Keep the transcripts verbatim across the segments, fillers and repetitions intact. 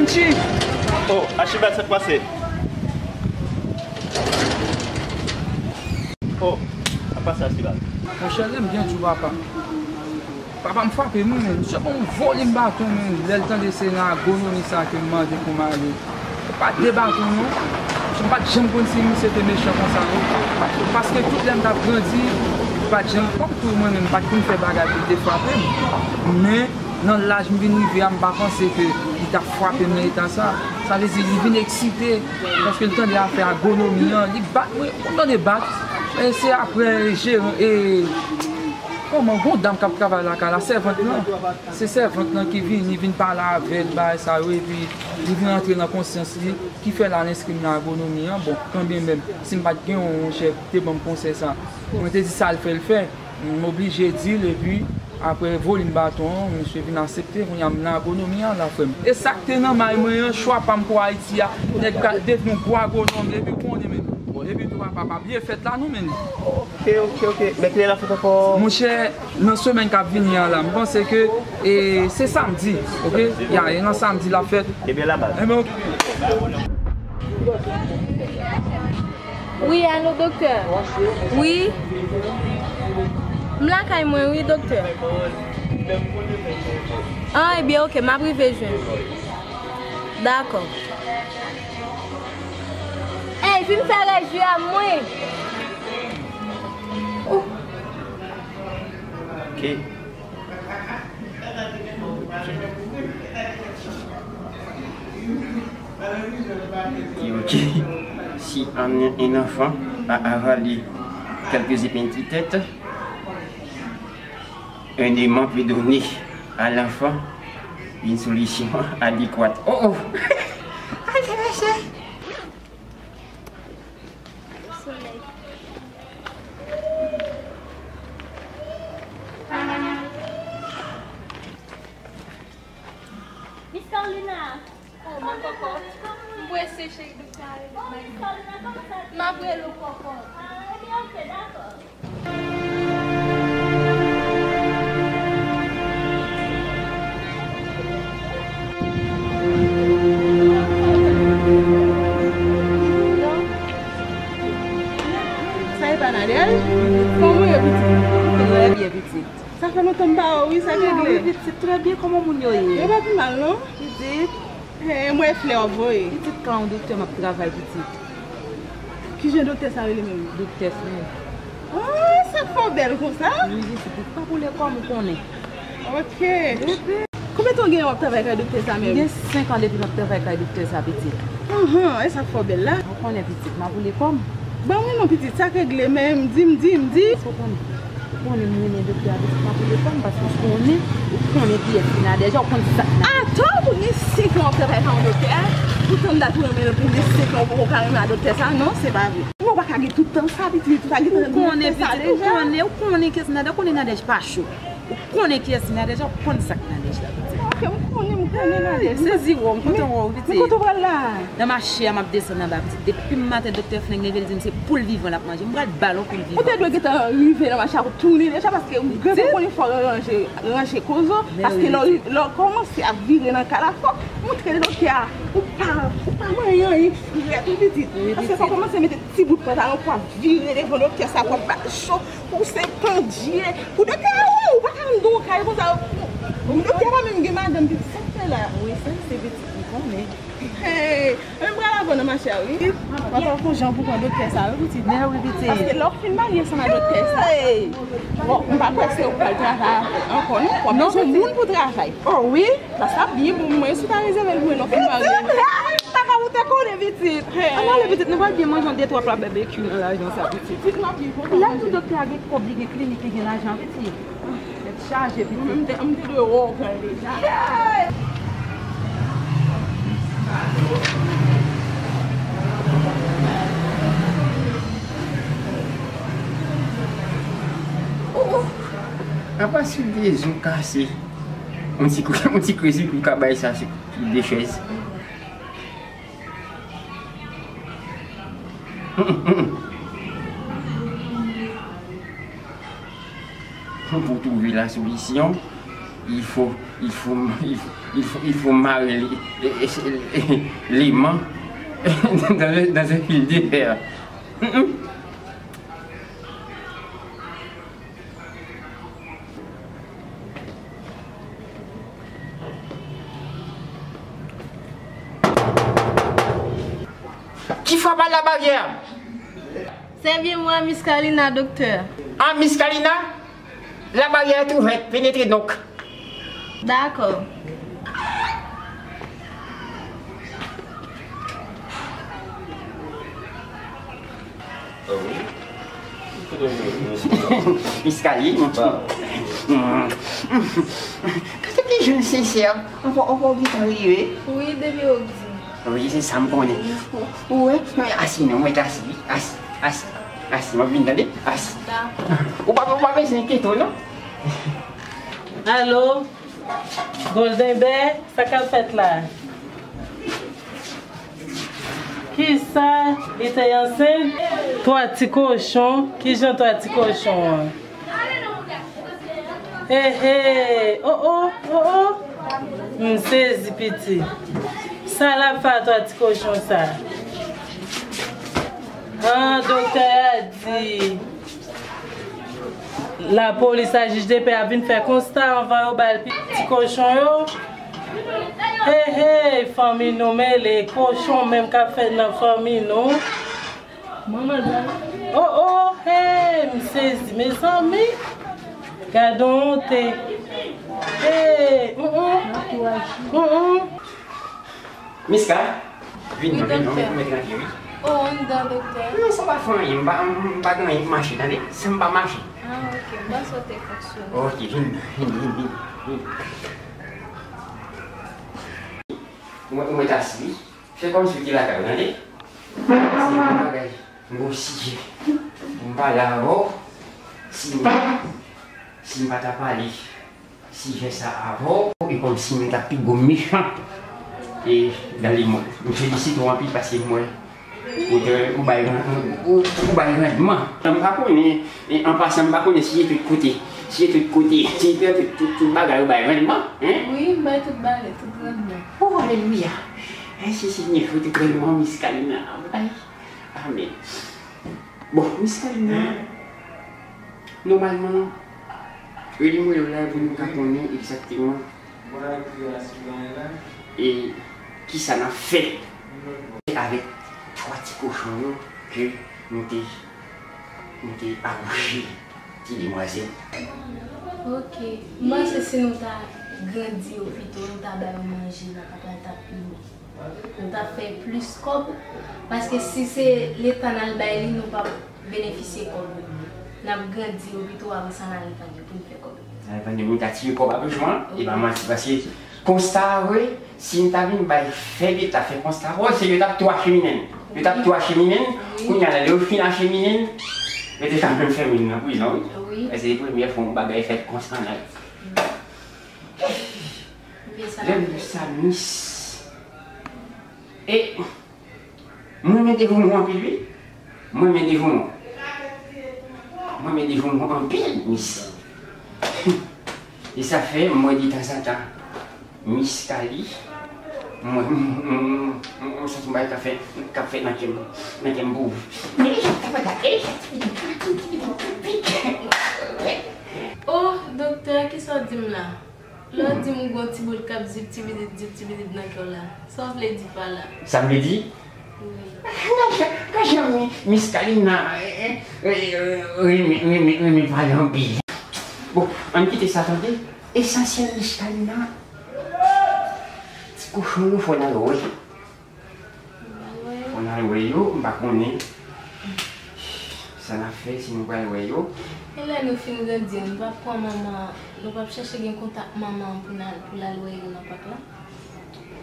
Oh, Achibal, sa k pase? Oh, apa sa, Achibal? Monchè, lè m byen di w, papa. Papa m frape m, wi, men misye ban m volim baton, men lè l tande se nan agonomi sa ke m mande pou m ale. Se pa de baton, non. Misye, m pa t janm konn si misye te mechan konsa, non. Paske tout lè m t ap grandi, m pa t janm, kòm tou mwen menm, m pa t konn fè bagay pou l te frape m. Men, nan laj m vin rive a, m pa panse ke li t ap frape m nan eta sa. Sa vle di, li vin eksite, paske l tande afè agonomi an, li bat mwen, ou tande bat. E se apre jeran, e, kòman, gon dam k ap travay lakay la, sèvant lan. Se sèvant lan ki vini, vin pale avè l, bagay sa yo, epi li vin antre nan konsyans li, ki fè l al enskri m nan agonomi an. Bon, kanmenm, si m pa t gen yon chèf ki te ban m konsèy sa, mwen te di sa l fè, l fè. M oblije di l, epi apre volim baton an, misye vin aksepte, kounye a m nan agonomi an la, frè m. E sa k te nan may mwen an, chwa pa m pou Ayiti a, nèg pral devni yon gwo agonòm, epi w konnen, men. Epi tou, papa, pa bliye fèt la, non, men. Ok, ok, ok. Men kilè l ap fèt ankò? Monchè, nan semèn k ap vini an la, m panse ke, e, se samdi, ok? Ya, e nan samdi l ap fèt. Ebyen, la baz. Ebyen, ok. Wi, alo, doktè? Wi. M lakay mwen, wi, doktè. Ah, ebyen, ok, m ap rive jwenn ou. Dakò. Ey, vin fè rejwi a mwen. Ok. Di, ok, si un, un enfant a avalé quelques épines de tête, un aimant peut donner à l'enfant une solution adéquate. Oh, oh! Ay, mesye! Solèy. Miss Carolina. Oh, ma kòkòt. M prese, cheri, doktè a rele m. M ap rele w, kòkòt. Ah, ebyen, ok, dakò. Sa e pa Nadèj? Kòman w ye, pitit? Trè byen, pitit. Sa fè lontan m pa wè w, wi, sa regle? Wi, pitit, trè byen, kòman moun yo ye? Yo pa pi mal, non. Pitit. Hey, m wè flè w voye. Pitit, ka yon doktè m ap travay, pitit. Kijan doktè sa rele menm? Doktè Frenk. Ah, sa k fè w bèl konsa? Wi, pitit, pa boule kò m, ou konnen. Ok. Konbyen tan w gen w ap travay kay doktè sa menm? M gen senk an depi m ap travay kay doktè sa, pitit. Ahan, e sa k fè w bèl la? Ou konnen, pitit, m ap boule kò m. Ban mwen non, pitit, sa k regle menm? Di m, di m, di. Ou konnen. Ou konnen m renmen doktè a, pitit, m ap rele fanm, paske ou konnen, ou konnen kiyès ki Nadège, ou konn sa k Nadège. Atò, pou gen senk an w ap travay pa yon doktè, poutan dat ou renmen l, pou gen senk an ou poko ka renmen a doktè sa, non, se pa vre. Men ou pa ka gen tout tan sa, pitit, ou pa gen tan pou doktè sa deja. Ou konnen, ou konnen kiyès Nadège, ou konnen Nadège pa cho. Ou konnen kiyès ki Nadège, ou konn sa k Nadège la, pitit. Ok, m konnen, m konnen Nadège. Se ziwo, m kontan wè w, pitit. Men kote w pral la? Nan mache a, m ap desann anba, pitit. Depi maten, doktè Frenk leve, l di m se poul vivan l ap manje. M pral ba l yon poul vivan. Ou te dwe gentan rive nan mache a, ou tounen deja, paske ou gentan konnen fò w ranje, ranje koz ou, paske lè w, lè w kòmanse ap vire nan kay la, fò w montre doktè a, ou pa, ou pa manyen anyen k frèt, wi, pitit. Paske fò w kòmanse mete ti bout pantalon pou w ap vire devan doktè sa, pou w ap ba l cho, pou w se pandye, pou doktè a wè w, ou pa ka ann gen yon kay konsa, doktè a pa menm gen madanm, pitit, sa k fè la? Wi, sa se pitit, m konnen. Hey, men m pral avè w nan mache a, wi. Papa, fè jan pou pran doktè sa, wi, pitit. Mè wi, pitit. Paske lè w fin marye ansanm ak doktè sa, bon, m pa kwè se ou k pral travay avè l ankò, non. W ap bezwen moun pou travay. Oh, wi. Sa, sa byen pou mwen, si w ta rezève l pou mwen, lè w fin marye. Pitit, papa, ou te konnen, pitit. Ann ale, pitit, nou pral byen manje yon de twa pla bèbekyou nan lajan sa, pitit. Pitit, m ap byen kontan manje. Lè tou doktè a gen kòb, li gen klinik, li gen lajan, pitit. Tèt chaje, pitit. Mwen menm, m te, m te dwe wè w pran l deja. Ou, ou. Apa si w gen zo kase? Yon ti kou, yon ti krezi pou w ka bay sa sou de chèz. Pour trouver la solution, il faut Il faut, il faut, il faut, il faut marrer les, les, les, les aimants dans un, dans un fil de fer. Mm, mm. Qui frappe à la barrière? Sèvi mwen a Miss Kalina, doktè. Ah, Miss Kalina, la barrière est ouverte, pénétrez donc. Dakò. Miss Kalina. Gade ki jèn sensè. Anfen, anfen, ou gentan rive. Wi, depi ou di. Wi, se sa m konnen. Ou wè, asiz non, mwen t asiz, wi. Asiz, asiz, asiz, m ap vin tande, asiz. Ou pa, ou pa bezwen enkyete w non. Alo, Golden Bear, sa k ap fèt la? Kisa? Li te ansent? Twa ti kochon? Kijan twa ti kochon an? Ehe, oh, oh, oh, oh. M sezi pitit. Sa l ap fè a twa ti kochon sa? Ah, doktè a di lapolis ak jij de pè ap vin fè konsta anvan yo ba l pi-, ti kochon yo. Hey, hey, fanmi nou mele, kochon menm k ap fèt nan fanmi nou. Manman dam. Oh, oh, hey, m sezi, mezanmi. Gad on wonte. Hey, mm, mm. Mm, mm. Miska, vin non, vin non, mèt, mèt rantre, wi. Oh, anndan, doktè. Non, sa pa fè anyen, m pa, m pa gen anyen pou mache, tande? San m pa mache. Ah, ok, m panse w te fonksyone. Ok, vin, vin, vin, vin, vin. Ou mèt, ou mèt asiz, wi. Fè kòmsi w te lakay ou, tande? Se yon bagay, m gon sijè pou m pale avè w. Si m, si m pa ta pale sijè sa avè w, e kòmsi m ta pi gwo mechan e dan lemonn. M felisite w anpil paske m wè ou te, ou bay ran-, ou, ou bay randman. M pa konnen, e, an pasan, m pa konnen si se tout kote, si se tout kote, si se tout, tout, tout bagay ou bay randman, en? Wi, m bay tout bagay, tout randman. Oh, alelouya! Mèsi Senyè, fè tout randman, Miss Kalina. Ay, amèn. Bon, Miss Kalina, nòmalman, rele m rele w la pou nou ka konnen egzakteman e kisa n ap fè avèk twa ti kochon yo ke nou te, nou te akouche ti demwazèl. Ok, m panse si nou ta grandi yo pito, nou ta ba yo manje nan papa l t ap pi bon. Nou t ap fè plis kòb, paske si se Leta n al bay li, nou p ap benefisye kòb yo. N ap grandi yo pito, apre sa n al vann yo pou n fè kòb yo. N al vann yo, nou ta tire kòb a bouch mwen, e pa manti, paske konsta a vre, si n ta vin bay fè Leta fè konsta a, se yo t ap tou achemine n. Yo t ap tou achemine n, kounye a la, lè yo fin achemine n, yo te ka menm fèmen n nan prizon, wi. Wi. Paske se premyè fwa yon bagay fèt konsa nan Lè m di sa, Miss. E, m renmen devouman w anpil, wi. M renmen devouman w. M renmen devouman w anpil, Miss. E sa fè, m wè detanzantan, Miss Kali, m wè, m, m, m, m, m santi m bay k ap fè, k ap fè nan kè m, nan kè m pou ou. Men, e jan w ta pata, e jan w ta pata. Oh, doktè, kisa w di m la? Lè w di m ou gon ti boul k ap zip tibidip, zip tibidip nan kè w la, sa w vle di pa la? Sa m vle di? Wi. Gad jan, gad jan Miss Kalina, eh, eh, eh, renmen, renmen, renmen pale anpil. Bon, ann kite sa tande. Esansyèl Miss Kalina, ti kochon yo fò n al wè. Fò n al wè yo, m pa konnen sa n ap fè si nou pral wè yo. E lè nou fin grandi an, nou p ap pran manman an, nou p ap chèche gen kontak manman an pou n al, pou l al wè yo nan pak la?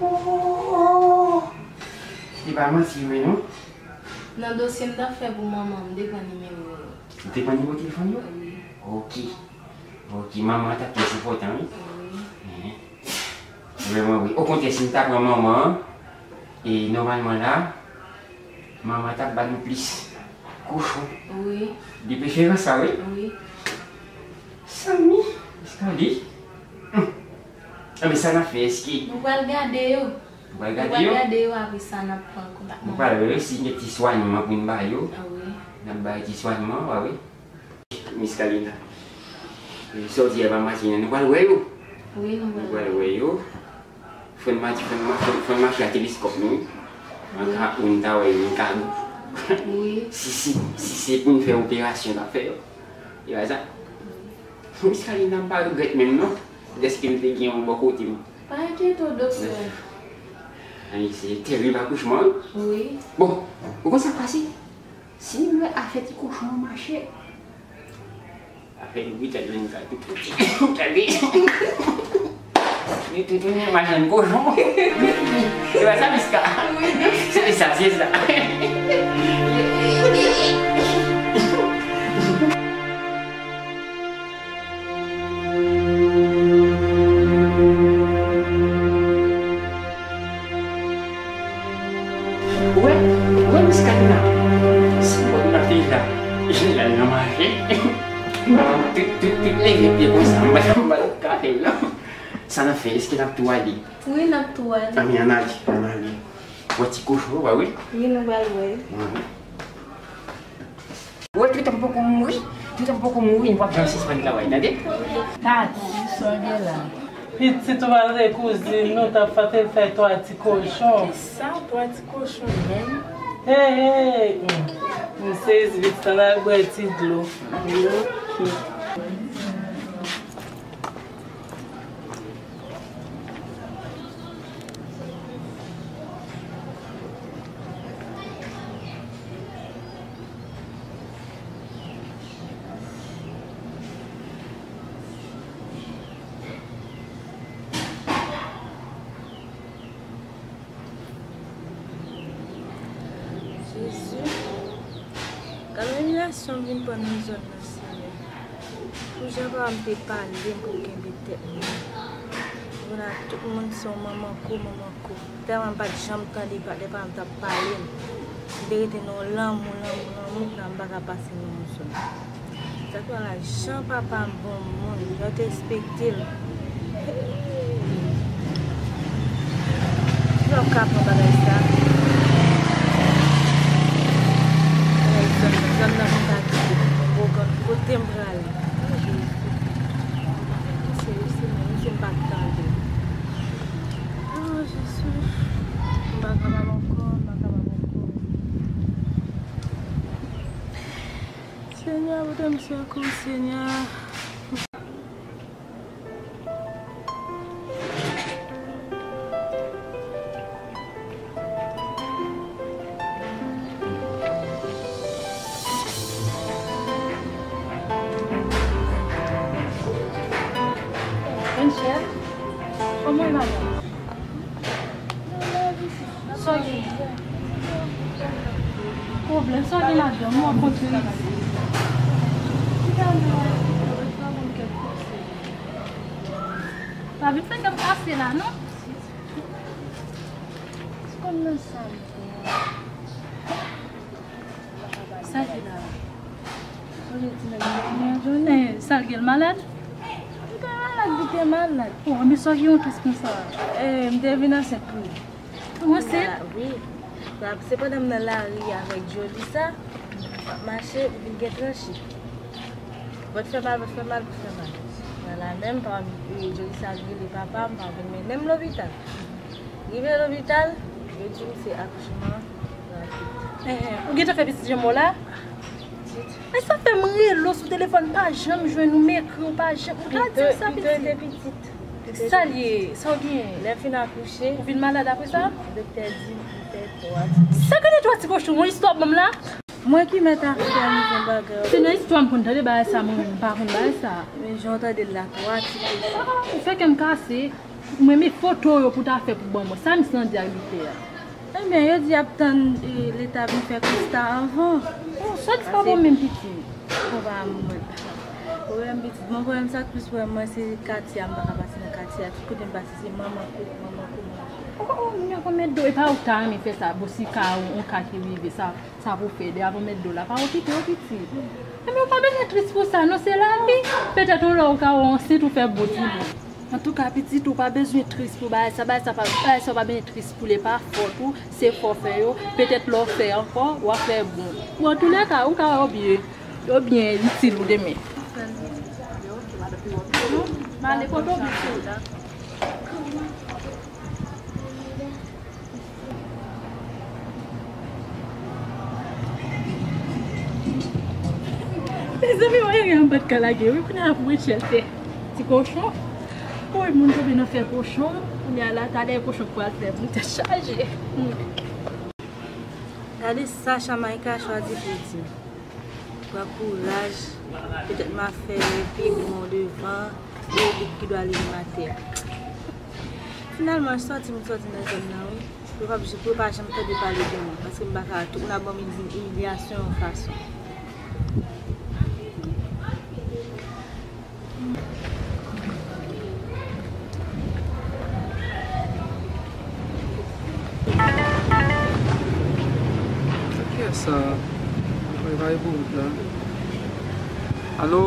Oh! Se pa manti vre non. Nan dosye m t ap fè pou manman an, m te pran nimewo yo. Ou te pran nimewo telefòn yo? Wi. Ok. Ok, manman an t ap pi enpòtan, wi. Wi. Vrèman, wi. Okontrè, si m ta pran manman an, e nòmalman la, manman an t ap ba nou plis kochon. Wi. De preferans sa, wi. Wi. Sanmi, Miss Kali. Hum. Anben, sa n ap fè, èske Nou pral gade yo. Nou pral Nou gade pral yo? Gade yo, apre sa n ap pran kontak. Nou pral wè si gen ti swanyman pou n ba yo. Ah wi. N ap ba yo ti swanyman, w a wè. Miss Kalina. Sa w di a pa mache, non. Nou pral wè yo. Wi, nou Nou pral pral wè yo. Fò n mache, fò n ma-, fò n, fò n mache a teleskòp nou, wi. An ka, pou n ta wè, n ka Wi. Si, si, si se pou n fè operasyon, n ap fè yo. E pa sa. Miss Kalina, m pa regrèt menm, non. Dèske m te gen yon bò kote m. Pa enkyete w, doktè. Ay, se terib akouchman, wi. Wi. Bon, ou konn sa k pase? Si m wè afè ti kochon an mache, afè lopital menm sa tou piti. Gade. Li toutouni machann kochon. Se pa sa, Miska? Wi. Se sa, se sa. Ou wè, ou wè Miss Kalina, si mwen mate la, jan l al nan mache, tout, tout, tout leve pye konsa, m ba, m ba l kafe, non. Sa n ap fè, èske n ap tou ale? Wi, n ap tou ale. Anben, ann ale, ann ale. Wè ti kochon, w a wè? Wi, nou pral wè. Mhm. Ou wè, toutan m poko mouri, toutan m poko mouri, m p ap janm sispann travay, tande? Tati, sa w gen la? Pitit ou pral te kouzin nou, t ap fè, te fè twa ti kochon. Kisa, twa ti kochon menm? Hey, hey, hmm. M sezi, pitit, ann al bwè ti dlo. Wi, oke. Jezi, gad yon imilyasyon m vin pran nan zòn nan, Senyè. Pou jan papa m te pale m pou kenbe tèt mwen. Kounye a tout moun se yon manman kou, manman kou. Tèlman m pa t janm tande pa-, lè papa m t ap pale m. M te rete nan yon lanmou, lanmou, lanmou, kounye a m pa ka pase nan yon zòn. Sa k pral la, jan papa m bon moun, jan yo te respekte l. Kijan w ka pran bagay sa? Bagay zòn nan, zòn nan pou m ta kite. Ogan, kote m prale? Oh, Jezi. Misye, misye, misye, m pa t tande. Oh, Jezi. M pa kapab ankò, m pa kapab ankò. Senyè, pote m sekou, Senyè. Monchè, kòman w ye, madanm? Sa w gen? Pwoblèm sa w gen ladan, mwen kontre isit. Pa vin fè kè m kase la, non. Konn nan sa m ye. Sa l ye la? Sonje ti nèg nan jounen. Sa l gen, l malad? Li pa malad, li te malad. Oh, men sa w gen yon kès konsa? Eh, m te vin ansent pou li. Ou ansent? Wi. Se pandan m nan lari avèk Jolisa, m ap mache, epi l gen tranche. Vant fè mal, vant fè mal, vant fè mal. Nan la menm, pa, e, Jolisa rele papa m, pa vin mennen m lopital. Rive lopital, yo di m se akouchman rapid. Eh, eh, ou gentan fè pitit janm w la? Pitit. Men sa fè m rele w sou telefòn, pa janm jwenn ou, m ekri w, pa janm, ou ka di m sa, pitit. Pito, pito te pitit. Sa l ye? Sa w genyen? Lè m fin akouche. Ou vin malad apre sa? Doktè di m m fè twa ti kochon. Sa k rele twa ti kochon? Yon istwa w ap ban m la? Mwen ki mèt a fè yon bagay. Se nan istwa m konn tande bagay sa, mwen menm m pa konn bagay sa. Men jan w tande l la, twa ti kochon. Ah, ou fè kè m kase. Mwen, men foto yo pou ta fè pou ban mwen. Sa misye an di ak doktè a? Ebyen, yo di y ap tann, e, leta vin fè konsta anvan. Oh, sa w di pa bon menm, pitit. Konpa mwen. Pwoblèm pitit. Bon, pwoblèm sa k plis pwoblèm mwen, se katye a, m pa ka pase nan katye a. Tout kote m pase, se manman kou, manman kou, manman kou. Oh, oh, moun yo konn mèt do. E pa ou k ta renmen fè sa, bon, si ka, yon ka ki rive, sa, sa pou fè, de avan mèt do la, pa okipe yo, pitit. Ebyen, ou pa bezwen tris pou sa, non, se lavi. Petèt, yon lè ou ka wè w ansent, ou fè bon timoun. Antouka, pitit, ou pa bezwen tris pou bagay sa, bagay sa pa, bagay sa pa bezwen tris pou li, pa fòt ou, se fò fè yo. Petèt lè w fè ankò, w a fè bon. Bon, antoulèka, ou ka obye, obye itil ou demen. M ale pote w bouch ou. Mezanmi, mwen gen yon bat ka lage, wi, kounye a pou mwen chèlte. Ti kochon. Wi, moun tonbe nan fè kochon. Kounye a la, talè kochon pral fè moun tèt chaje. Hmm. Gade sa Shamaïca chwazi pou di. Pran kouraj, petèt m a fè pi bon devan, e li ki dwe ale animatè. Finalman, sòti m sòti nan zòn nan, wi. Pou yo pa, pou yo pa janm tande pale de mwen, paske m pa ka, tout moun ap ban m imil-, imilyasyon yon fason. Kiyès sa? Mwen pa pou wout la. Alo?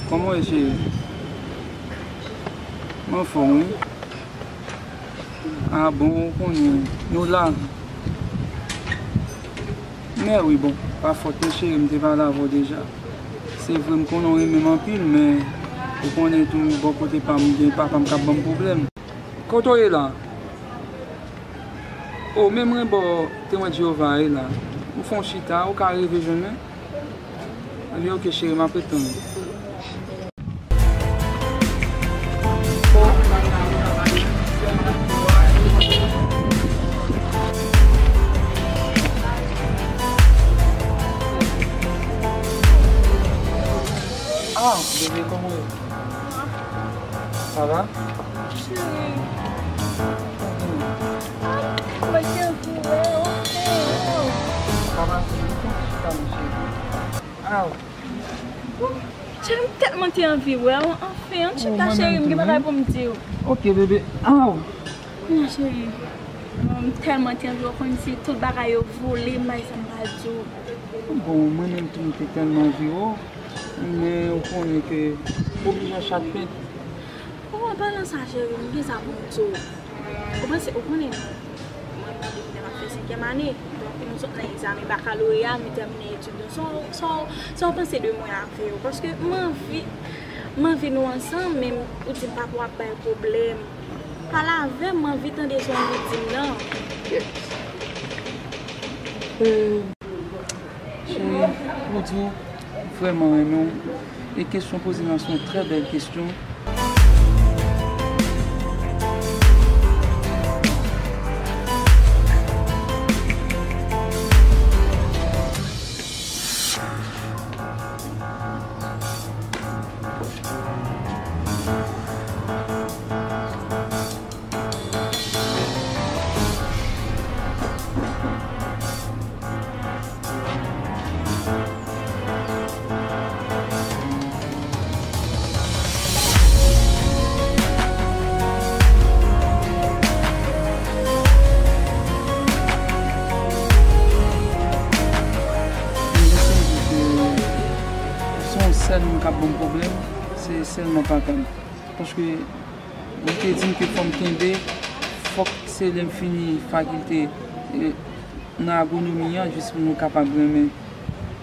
Kòman w ye, cheri? Mwen anfòm, wi. Ah bon, ou konnen, nou la. Men wi, bon, pa fòt mwen, cheri, m te pale avè w deja. Se vre, m konnen w renmen m anpil, men ou konnen tou, bò kote pa m, gen papa m k ap ban m pwoblèm. Kote w ye la? O, menm rebò Temwen Jewova a ye la. M fè yon chita, ou ka rive jwenn mwen? Ebyen, oke, cheri, m ap ret tann ou. Ah, bebe, kòman w ye? Sa va? Cheri. Mwen te anvi wè w, cheri. Sa va, cheri? Ou konn chita, m cheri. Aw. Cheri, m tèlman te anvi wè w. Anfen, ann chita, cheri, m gen bagay pou m di w. Ok, bebe. Aw. Non, cheri. M tèlman te anvi wè w, konn se tout bagay yo vole, m pa gen sa m pral di w. Bon, mwen menm tou, m te tèlman anvi wè w. Men ou konnen ke oblijan chat pen. Bon, an palan sa, cheri, m gen sa pou m di w. Ou panse, ou konnen nou, mwen, mwen depi lè m ap fè senkyèm ane. Donk, nou sot nan egzamen bakaloreya, nou tèmine etid nou. Sa w, sa w, sa w panse de mwen avè w? Paske m anvi, m anvi nou ansanm, men ou di m papa w ap bay pwoblèm. Pale avè m, m anvi tande sa w anvi di m nan. Cheri, pou di w, m vrèman renmen w. E kesyon w poze m lan se yon trè bèl kesyon. Se yon sèl moun k ap ban m pwoblèm, se sèlman papa m. Paske li te di m ke fò m kenbe, fòk se lè m fini fakilte, e, nan agwonomi an, jis pou nou kapab renmen.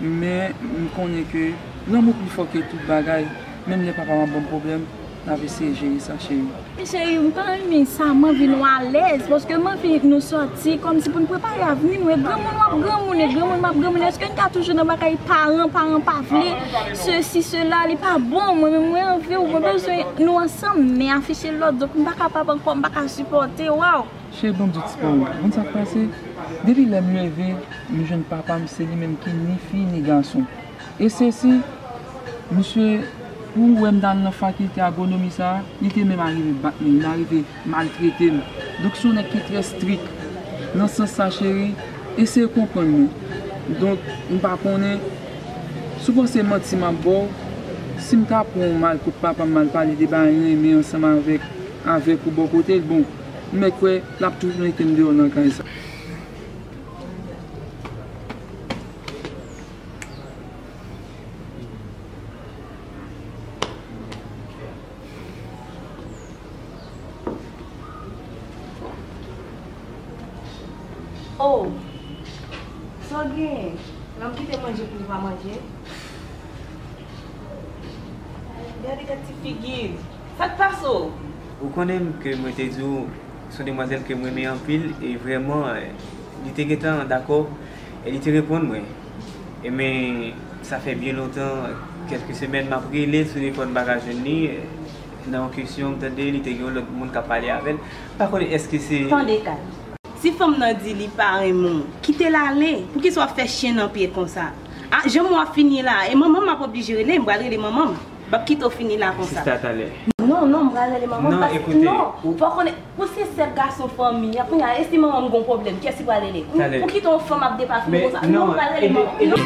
Men, m konnen ke lanmou pli fò ke tout bagay, menm lè papa m ap ban m pwoblèm, n ap eseye jere sa, cheri. Men cheri, m pa renmen sa, m anvi nou alèz, paske m anvi nou sòti, kòmsi pou n prepare avni nou, e granmoun m ap granmoun, e granmoun m ap granmoun, èske n ka toujou nan bagay paran, paran pa vle, sesi, sela, li pa bon, mwen menm mwen anvi w, mwen bezwen nou ansanm, men afiche lòd, donk m pa kapab ankò, m pa ka sipòte, waw. Cheri, ban m di w ti pawòl, ou konn sa k pase? Depi lè m leve, m jwenn papa m, se li menm ki ni fi, ni gason. E sesi, misye, pou w wè m t al nan fakilte agwonomi sa a, li te menm arive bat mwen, li arive maltrete m. Donk, se yon nèg ki trè strik. Nan sans sa, cheri, eseye konprann mwen. Donk, m pa konnen, si w panse manti m ap ba w, si m ta pran w mal kot papa m, mal pale de bagay renmen ansanm avèk, avèk ou bò kote l, bon, m mèt kwè l ap toujou mete m deyò nan kay sa. Oh, sa w genyen? L ap kite manje pou li pa manje? Gade gad ti figi l. Sa k pase w? Ou konnen ke mwen te di w, se yon demwazèl ke m renmen anpil, e vrèman, eh, li te gentan dakò, e li te reponn mwen. E men, sa fè byen lontan, kèlke semèn, m ap rele l sou telefòn, m pa ka jwenn li, eh, nan yon kesyon, m tande li te gen yon lòt moun k ap pale avè l. M pa konnen èske se... Tande, Kay. Si fanm nan di li pa renmen w, kite l ale. Poukisa w ap fè chen nan pye konsa? A, jan mwa fini la, e manman m ap oblije rele, m pral rele manman m. M ap kite w fini la konsa. Sista, talè. Non, non, m pral rele manman m. Non, paske, ekoute, non, ou fò konnen, ou se sèl gason fanmi a, kounye a, e si manman m gon pwoblèm, kiyès ki pral rele? Ou, talè, ou kite yon fanm ap depafini konsa. Non, m pral rele manman m. Non.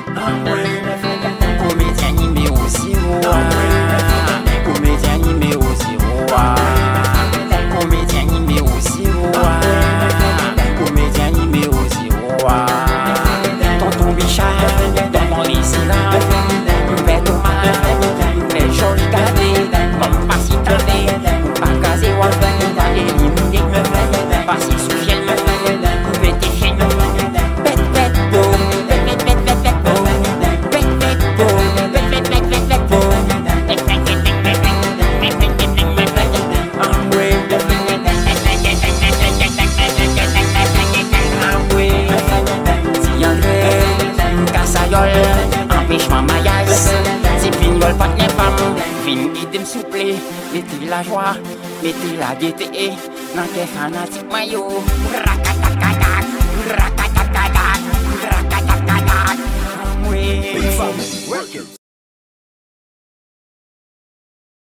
Komedyen nimewo zewo a. Komedyen nimewo zewo a. Komedyen nimewo zewo a. Komedyen nimewo zewo a. Tonton Bicha, tonton Lizira, pè Toma, pè Jòl, gade, manman pa si tande, pa kraze wòl, gade li mouye, pase sou fyèl, pete chèn, pèt, pèt, po, pèt, pèt, pèt, pèt, pèt, po, pèt, pèt, po, pèt, pèt, pèt, pèt, pèt, po. Anmwe. Anmwe. Ti Andre, kasayòl, anpechman mayaj. Ti pinyòl patnè pa m, vin gide m souple. Mete lajwa, mete lagete nan kè fanatik mwen yo. Rakataka,